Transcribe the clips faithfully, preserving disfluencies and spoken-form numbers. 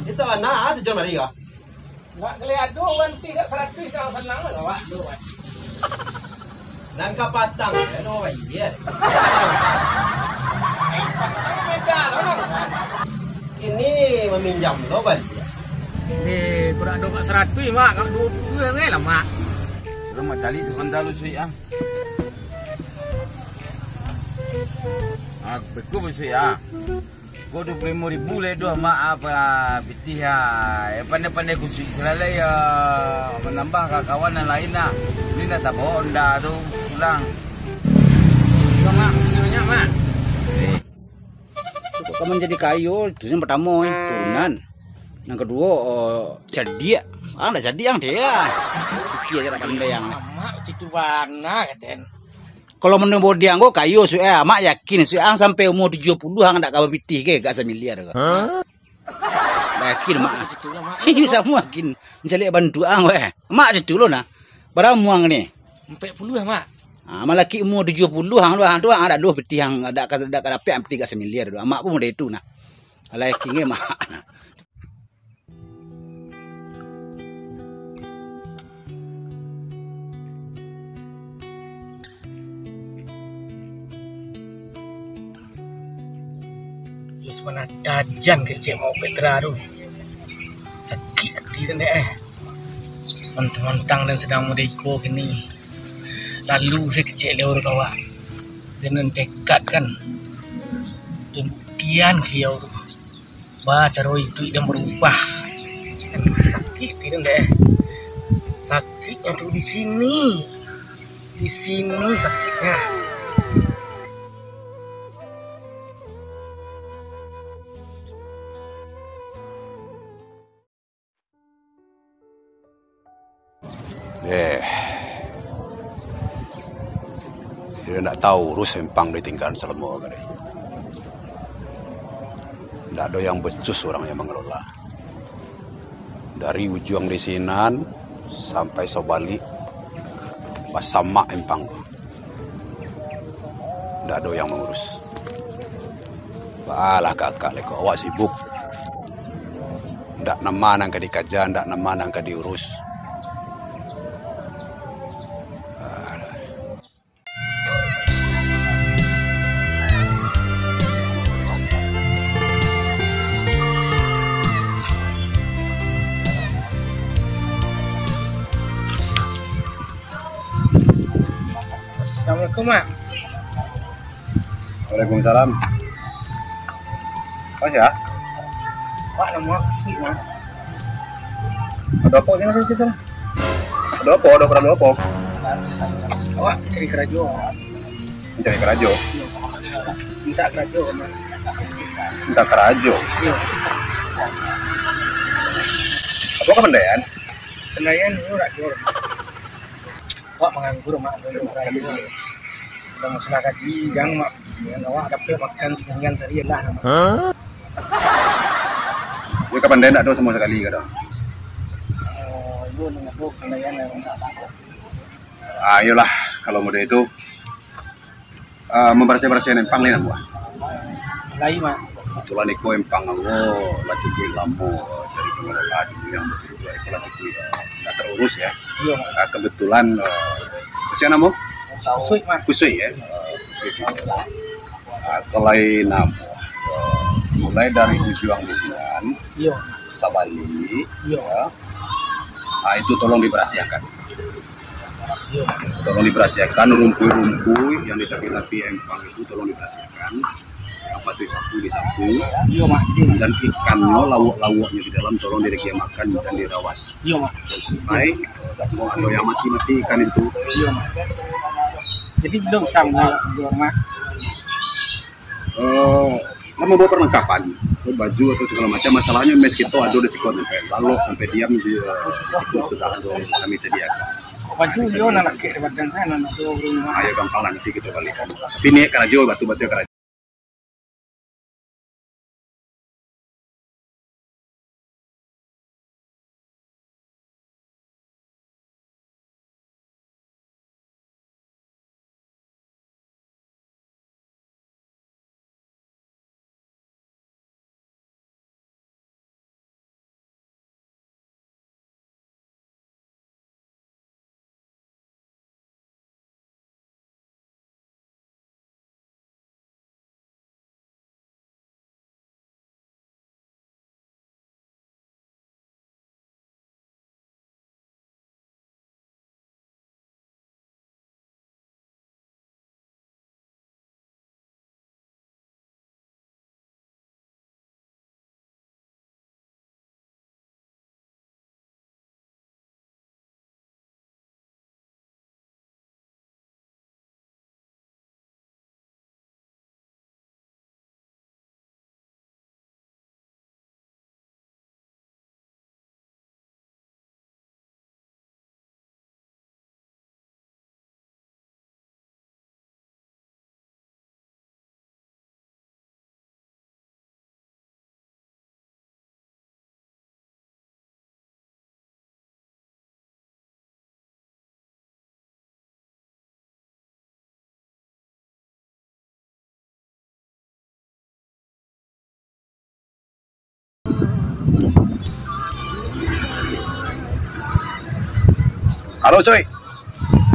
Isa bana ah tujuan mari ko. Nak kali ado urang ti dak saratuih sanang-sanang lah awak tu, Wan. Nan kapatang, ya, no, Wan, iya. Beda lah, Wan. Kini maminjam lo baliak. Eh, kurang ado mak saratuih, Mak. Kau duo puluah lah, Mak. Sudah, Mak, cari tu kan talu suik ah. Ah, beku suik ah. Ko duo puluah limo ribu lai doh, Mak, apa, pitih, ah. Ya, pandai-pandai kusuik salalai, ya, manambah ka kawan nan lain, ah. Ni nak tabao onda tu pulang. Yo, Mak, makasih banyak, Mak. Eh. Kok ka manjadi kayo, itu yang pertamo, eh, turunan. Yang kaduo, eh, cadiak. Ah, ndak cadiak ang, dia. Pikir aja nak pandai ang. Mak, situ bana, katen. Kalau mano bodi ang ko kayo, suek, eh, Mak yakin, suek, ang sampai umur tujuah puluah ang dak ka bapitih ke, gak samiliar ko. Hah? Yakin, Mak. Situ lah, Mak. Iyo, samo yakin. Mancaliak bantu ang, weh. Mak situ lo nah. Bara umua ang ni? Ampek puluah, Mak. Ah, malaki umur tujuah puluah ang tu, ang tu, ang dak doh pitih ang, dak ka, dak ka dapek ang pitih gak samiliar tu. Mak pun model itu nah. Alah yakin ke, Mak. Yo, sabananyo tajan kecek mau Petra tu. Sakik ati tu, Dek, eh. Mantang-mantang dan sadang mudo iko kini. Lalu se kecek liau tu ka awak. Dengan tekad kan. Pembuktian ke liau tu. Ba caro iduik dan barubah. Sakik ati tu, Dek. Sakiknyo tu di sini. Di sini sakiknyo. Eh. Iyo ndak tahu urus empang ditinggalan salamo kali. Ndak ado yang becus urang yang mangelola. Dari ujuang di sinan sampai sabalik, basamak empang ko. Ndak ado yang mangurus. Baalah kakak leko, awak sibuk. Ndak nama nan ka dikaja, ndak nama nan ka diurus. Alah. Assalamualaikum, Mak. Waalaikumsalam. Apa sih, ya? Mak, nama aku sih, Mak. Ado apo sih, Mas, di situ? Ado apo? Ado keperluan apo? Awak cari karajo. Mancari karajo? Iyo. Minta karajo, Mak. Minta karajo? Iyo. Apo kapandaian? Kapandaian iyo, rajo. Awak manganggur, Mak. Udah masalah gaji, jan, Mak. Jan awak dapek makan saharian sahari lah, Mak. Hah? Yo, kapandaian ndak ado samo sakali, kado? Oh, iyo, ndak ado kapandaian, Mak. Ah, iyolah, kalau model itu, ah, mambarasiah-barasiahan empang lai namuah. Lai, Mak. Kebetulan iko empang ambo lah cukuik lamo jadi pangelola di yang betul-betul iko lah cukuik, eh, ndak terurus, ya. Iyo, Mak. Ah, kebetulan, eh, sia namo? Kusuik, Mak. Kusuik, ya. Eh, Kusuik. Ah, kalau lai namuah, eh, mulai dari ujuang di sinan, iyo, sabalik, iyo, ya. Ah, itu tolong dibarasiahkan. Iyo. Tolong dibarasiahkan, rumpuik-rumpuik yang di tapi-tapi empang itu tolong dibarasiahkan. Yang patut disapu, disapu. Iyo, Mak. Dan ikannyo, lauak-lauaknyo di dalam tolong diregia makan dan dirawat. Iyo, Mak. Baik, kalau yang mati-mati ikan itu. Iyo, Mak. Jadi, belum sampai, Mak. Eh, lah mambawa perlengkapan, baju atau segala macam. Masalahnya mes kito ado di siko, sampai lalok, sampai diam di, eh, di siko sudah ado kami sediakan. Baju iyo nan lakek di badan sajo, nan ado rumah. Ayo gampang lah, nanti kito balikan. Tapi niat karajo, batu-batu karajo. Halo, Sui.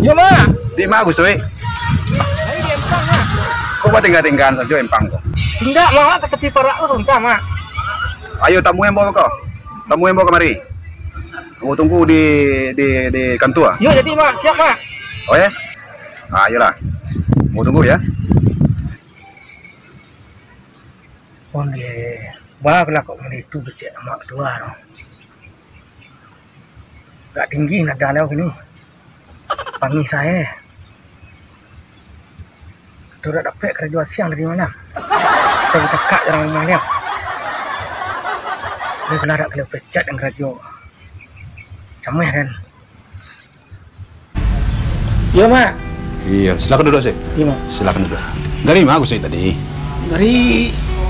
Yo, Mak. Di ma, Gus Sui? Ayo, di Empang, Mak. Kok batingga-tinggaan sajo Empang ko? Indak, Mak, ka tapi parak tu, entah, Mak. Ayo, tamui ambo ko. Tamui ambo kamari. Ambo tunggu di, di, di kantua. Yo, jadi, Mak. Siap, Mak. Oh, ya? Ah, iyolah. Ambo tunggu, ya. Ondeh, barulah kok model tu kecek amak tuah tu. Agak tinggi nada dia kini. Pangih sae. Tu dak dapek karajo siang tadi malam. Kita bacakak jo urang rumah dia. Dia kena dak kena pecat yang karajo. Cameh kan. Iyo, Mak. Iyo, silakan duduk, Sik. Iyo, Mak. Silakan duduk. Dari ma Gus Sik tadi? Dari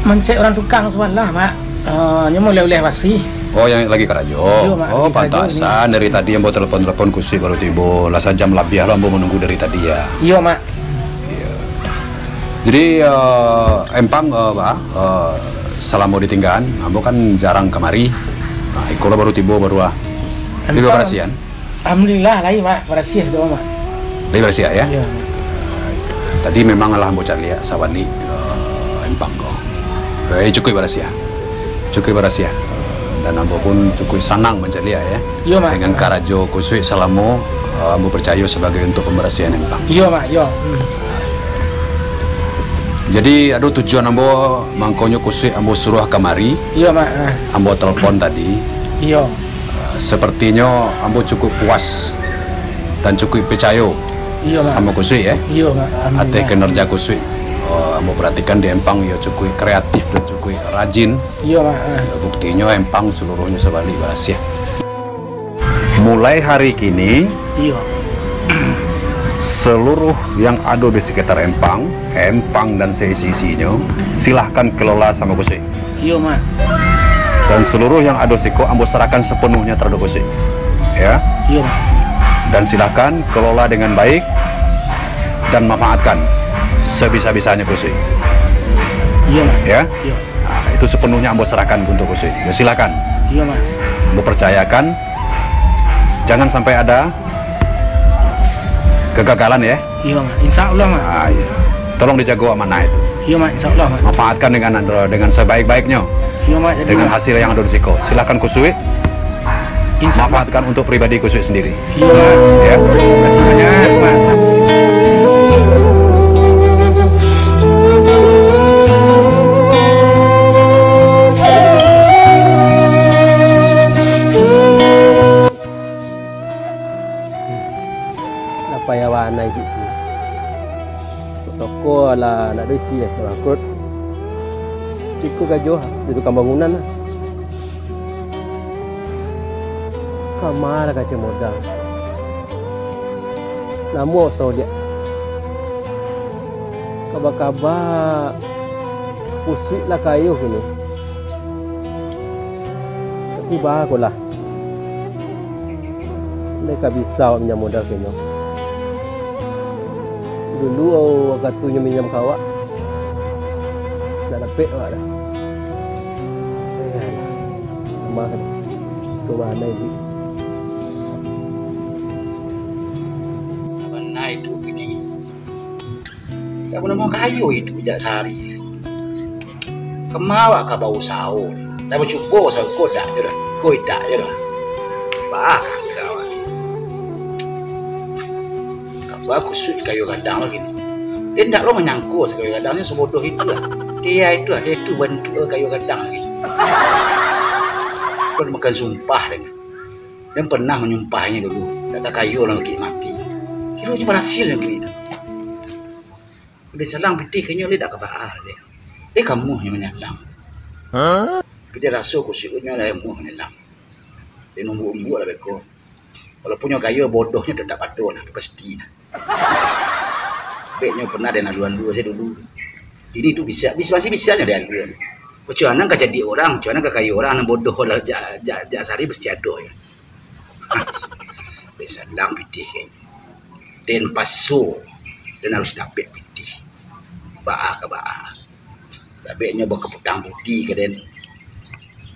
mancek urang tukang sabalah, Mak. Eh, nyo mau uleh-uleh basi. Oh, yang lagi karajo. Iyo, Mak, oh, lagi karajo pantasan ini. Dari tadi ambo telepon-telepon Gus Sik baru tibo. Lah sajam labiah lo ambo menunggu dari tadi, ya. Iyo, Mak. Iyo. Jadi, eh, Empang, eh, ba, eh, salamo ditinggaan, ambo kan jarang kamari. Nah, iko lo baru tibo, baru ah. Tibo Empang. Barasian. Alhamdulillah, lai, Mak. Barasiah tu, Mak. Lai barasiah, ya? Iyo. Tadi memang lah ambo caliak sabalik, eh, Empang ko. Eh, cukuik barasiah. Cukuik barasiah. Dan ambo pun cukuik sanang mancaliak, ya. Iyo, Mak. Dengan karajo Kusuik salamo, eh, ambo percayo sabagai untuk pambarasiahan Empang. Iyo, Mak. Iyo. Hmm. Jadi, ado tujuan ambo, mangkonyo Kusuik ambo suruah kamari. Iyo, Mak. Ah. Ambo telepon tadi. Iyo. Sepertinyo ambo cukuik puas dan cukuik picayo. Iyo, Mak. Samo Kusuik, eh. Iyo, Mak. Alhamdulillah. Ateh kinerja Kusuik. Oh, ambo perhatikan di Empang, iyo cukuik kreatif dan cukuik rajin. Iyo, Mak. Ah. Buktinyo Empang seluruhnyo sabalik barasiah. Mulai hari kini, iyo, seluruh yang ado di sekitar Empang, Empang dan seisi-isinyo, silahkan kelola samo Kusuik. Iyo, Mak. Dan seluruh yang ado siko ambo serahkan sepenuhnya terhadap Kusuik. Ya. Iyo, Mak. Dan silahkan kelola dengan baik dan manfaatkan sebisa-bisanya Kusuik. Iyo, Mak. Ya. Iyo. Nah, itu sepenuhnya ambo serahkan untuk Kusuik. Ya, silahkan. Iyo, Mak. Ambo percayakan, jangan sampai ada kegagalan, ya. Iyo, Mak. Insya Allah, Mak. Ah, iya. Tolong dijago amanah itu. Iyo, Mak. Insya Allah, Mak. Manfaatkan dengan, dengan sebaik-baiknya. Iyo, Mak. Jadi, dengan, Mak, hasil yang ada di siko. Silahkan Kusuik. Insya Allah. Manfaatkan untuk pribadi Kusuik sendiri. Iyo, Mak. Ya. Terima kasih banyak, Mak. Lah payah bana iduik tu. Kok toko lah nak ado isi lah, bangkrut. Iko gajo di tukang bangunan lah. Kama lah kacau modal. Namuah usaho diak. Kaba-kaba Kusuik lah kayo kini. Tapi baa ko lah. Lai ka bisa awak minjam modal ka inyo. Dulu wakatu inyo minjam ka awak, ndak dapek awak doh. Alah, lamah doh. Iko bana iduik. Bana iduik kini. Dak pernah mau kayo iduik jak sahari. Kama awak ka bausaho, lah bacubo usaho ko dak jo doh, ko idak jo doh. Baa ka awak ni. Kaba Kusuik kayo gadang lagi ni. Indak lo manyangko sakayo gadangnyo sabodoh itu lah. Kaya itu lah, kaya itu bantuak kayo gadang lagi. Ko makan sumpah deh. Den pernah manyumpahnyo dulu, dak ka kayo lah kini mati. Kironyo barasil nyo kini tu. Udah salang pitih ka inyo lai dak ka baa deh. Eh, kamuah nyo manyalang. Hah? Pitih raso Kusuik nyo lah kamuah manyalang. Den umbuak-umbuak lah beko. Walaupun nyo kayo, bodohnyo tetap ado lah, tu pasti lah. Bek nyo pernah den alu-alu sajo dulu. Kini tu bisa, bisa, masih bisa nyo den alu. Kucuali nan ka jadi urang, kucuali nan ka kayo urang, nan bodoh lah jak, jak, jak sari pasti ado nyo. Hah, den salang pitih ka inyo. Den paso, den harus dapek pitih. Baa ka baa. Sababnyo bakaputang budi ka den.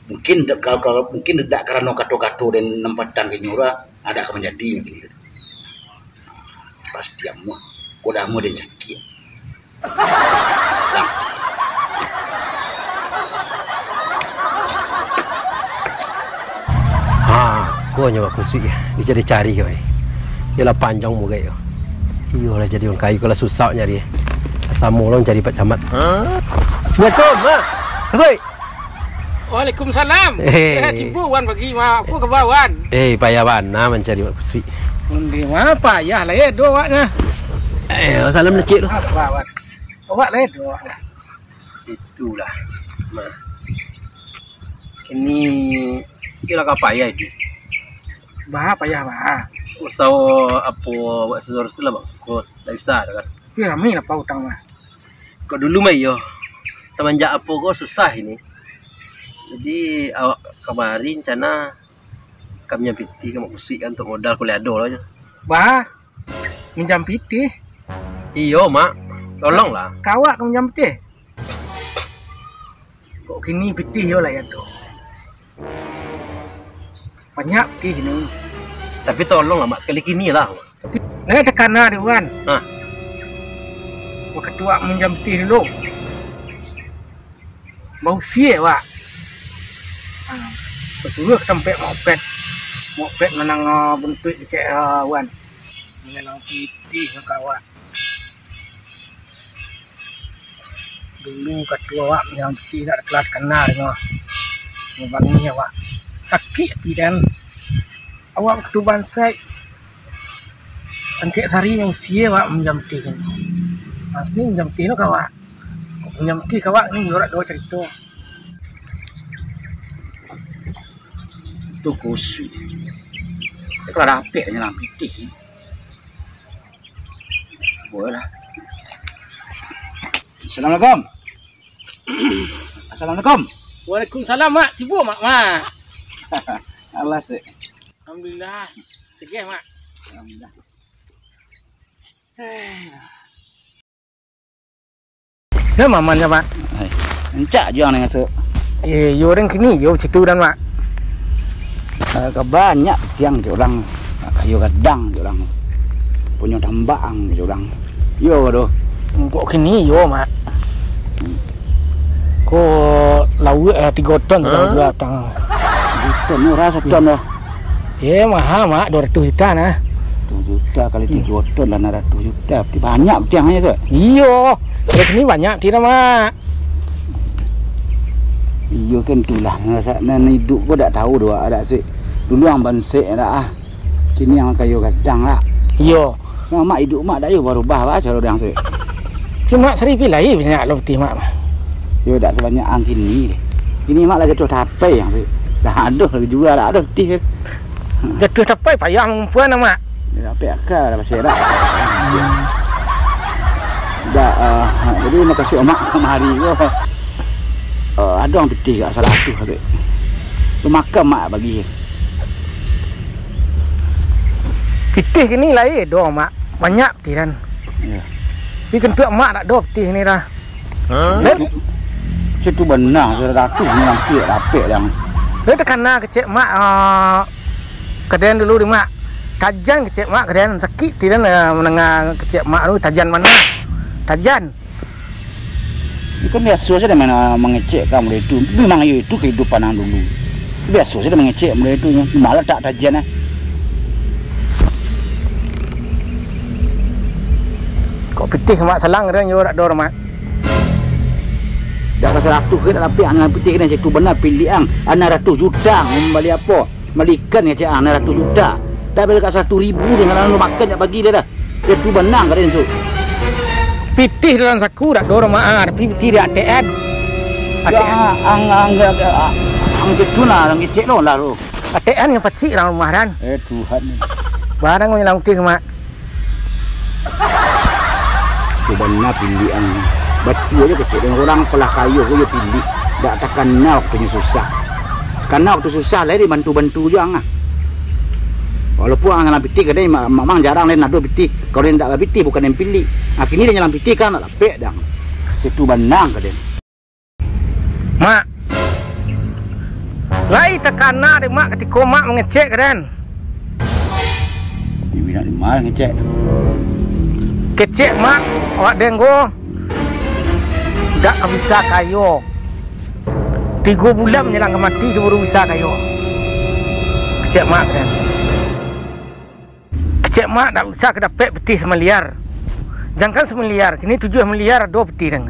Mungkin dak, kalau, kalau, mungkin dak karano kato-kato den nan patang ka inyo lah, dak ka manjadi. Pasti amuah. Kok dak amuah den sakik. Salam. Ha, ko nyo Mak Kusuik, dicari-cari ko ni. Iyolah panjang muka iyo. Iyolah jadi urang kayo ko lah susah nyari. Samo lah cari Pak Camat. Assalamualaikum, Mak Kusuik. Waalaikumsalam. Eh. Eh, tibo Wan pagi, Mak. Apo kaba, Wan? Eh, payah bana mancari Mak Kusuik. Undi mah payah lah, eh, do awak nah. Eh, salam kecik tu. Apa, Wan? Awak lah, eh, do awak nah. Itulah. Nah. Ini, iyolah ka payah itu. Bah, payah, bah. Usaho apo awak seharusnyo lah, Bang. Kok tak bisa dah kan? Tapi rami lah, Pak, utang mah. Kok dulu mah iyo, samanjak apo ko susah ini. Jadi, awak kamari rencana ka minjam pitih ka Mak Kusuik kan, untuak modal kuliah ado lah nyo. Bah, minjam pitih? Iyo, Mak. Tolonglah. Ka awak ka minjam pitih? Kok kini pitih yo lah ado. Banyak pitih ni. Tapi tolonglah, Mak, sakali kini lah. Tapi, lai takana dek Wan. Hah? Wakatu awak minjam pitih dulu. Bausia awak. Ha. Basuruah ka tampek Mak Opet. Mak Opet manang, ah, buntuik kecek, ah, Wan. Manang pitih ka awak. Dulu kato awak minjam pitih dak kalah takana doh. Mabangih awak. Sakik ati den. Awak wakatu bansaik. Angkek sari nyo usia awak minjam pitih. Pasti minjam pitih lo ka awak. Kok minjam pitih ka awak ni, yo dak do carito. Tu Kusuik. Kalau dapek nyo dalam pitih. Boleh lah. Assalamualaikum. Assalamualaikum. Waalaikumsalam, Mak. Tibo, Mak, Mak. Alah, sik. Alhamdulillah. Segeh, Mak. Alhamdulillah. Yo, maman nyo, Mak. Hai. Encak juo ang nan masuk. Eh, yo, urang kini, yo, situ dan, Mak. Eh, ka banyak tiang jo urang. Kayo gadang jo urang. Punyo tambak ang jo urang. Yo, doh. Kok kini, yo, Mak. Ko lauak, eh, tigo ton urang juo tang. Tigo ton, murah saton doh. Eh, maha, Mak, duo ratuih juta nah. Duo ratuih juta kali tigo ton lah, anam ratuih juta. Banyak tiang nyo tu. Iyo, duo ratuih ni banyak tiang, Mak. Iyo kan itulah, nan iduik ko dak tahu doh, dak sik. Dulu ang bansek dak ah. Kini ang kayo gadang lah. Iyo. Mak iduik mak dak yo barubah bah caro dang tu. Cuma saribu lai banyak lo pitih mak mah. Yo dak sabanyak ang kini deh. Kini mak lah jatuah tapai ang tu. Dah adoh lagi jua dak adoh pitih. Jatuah tapai payah mangumpuan mak. Yo dapek aka dah pasal dak. Dak, ah, jadi makasuik mak kamari ko. Ah, ado ang pitih gak saratuih dek. Lu makan mak bagi. Pitih kini lai ado mak. Banyak pitih kan. Iyo. Tapi kantuak mak dak ado pitih ni dah. Situ, situ bana, sudah datuih ni hampir dapek dah. Dia takana kecek mak, ah, kaden dulu di mak. Tajan kecek mak kaden, sakik pitih kan, ah, mandanga kecek mak tu, tajan mano? Tajan. Itu kan biaso sajo main, ah, mangecek ka mulai tu. Memang iyo itu kehidupan ang dulu. Biaso sajo mangecek mulai tu nyo. Malah tak tajian ah. Kok pitih mak salang kadang yo dak ado mak. Dak ka saratuih ka dak dapek ang pitih ka cak tu bana piliak ang. Anam ratuih juta ang mambali apo? Malikan kecek ang, anam ratuih juta. Dak bali ka saratuih ribu dengan anu makan jak pagi dah dah. Yo tu banang ka den su. Pitih dalam saku dak ado mak, ah, tapi pitih di A T M. Yo, A T M. Ang, ang, ang, ang, ang cak tu nah, ang kecek lo lah tu. A T M nyo pacik dalam rumah dan. Eh, Tuhan. Barang nyo langkih mak. Tu bana piliak ang. Batua jo kecek den, urang palah kayo ko yo piliak. Dak takana waktunyo susah. Karano waktu susah lai dibantu-bantu jo ang ah. Walaupun ang dalam pitih kadang ma-, ma-, mang jarang lai ado pitih. Kalau den dak bapitih bukan den piliak. Ah, kini den dalam pitih kan dak dapek dang. Situ banang ka den. Mak, Lai takana dek mak katiko mak mangecek ka den. Dibilang di ma ngecek? Kecek mak, awak den ko dak ka bisa kayo. Tigo bulan manjalang ka mati tu baru bisa kayo. Kecek mak ka den. Kecek mak dak bisa ka dapek pitih samiliar. Jankan samiliar, kini tujuah miliar ado pitih den.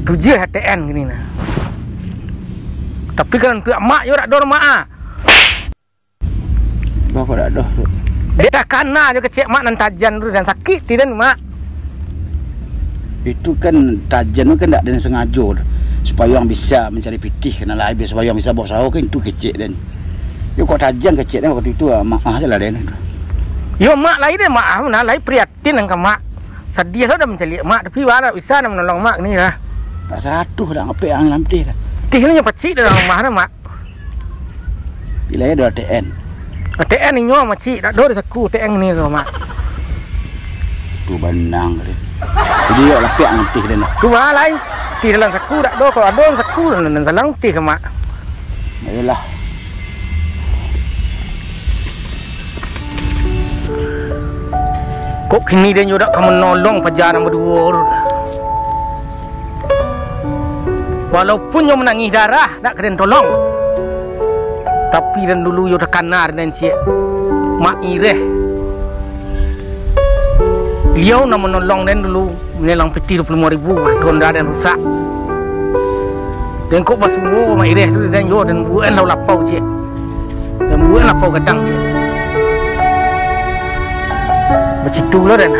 Tujuah A T M kini nah. Tapi kalau untuak mak yo dak ado mak ah. Bah, kok dak ado tu? Dek takana jo kecek mak nan tajan tu, den sakik ati den mak. Itu kan tajan tu kan dak den sangajo tu. Supayo ang bisa mancari pitih, ka nan lai, supayo ang bisa bausaho kan itu kecek den. Yo kok tajan kecek den wakatu itu, ah, maaf sajolah den. Yo mak lai den maaf nah, lai prihatin ang ka mak. Sadiah lo den mancaliak mak, tapi wak dak bisa nak manolong mak kini lah. Tak saratuih dak ngapek ang lamtih dah. Tih ni nyo pacik dalam rumah dah mak. Bila ado A T M? A T M inyo macik, dak ado di saku A T M ni tu, mak. Tu banang tadi. Jadi, yo lapek ang tih den. Tu bah lai. Tih dalam saku dak ado, kalau ado dalam saku, nan salang tih ka mak. Ayolah. Kok kini den yo dak ka manolong paja nan baduo tu dah. Walaupun nyo manangih darah, dak ka den tolong. Tapi den dulu yo takana den ciek. Mak Ireh. Baliau nan manolong den dulu, manyalang pitih duo puluah limo ribu, Honda den rusak. Den kok basuo Mak Ireh tu den yo, den buek lah lapau ciek. Den buek lapau gadang ciek. Bacitu lo den.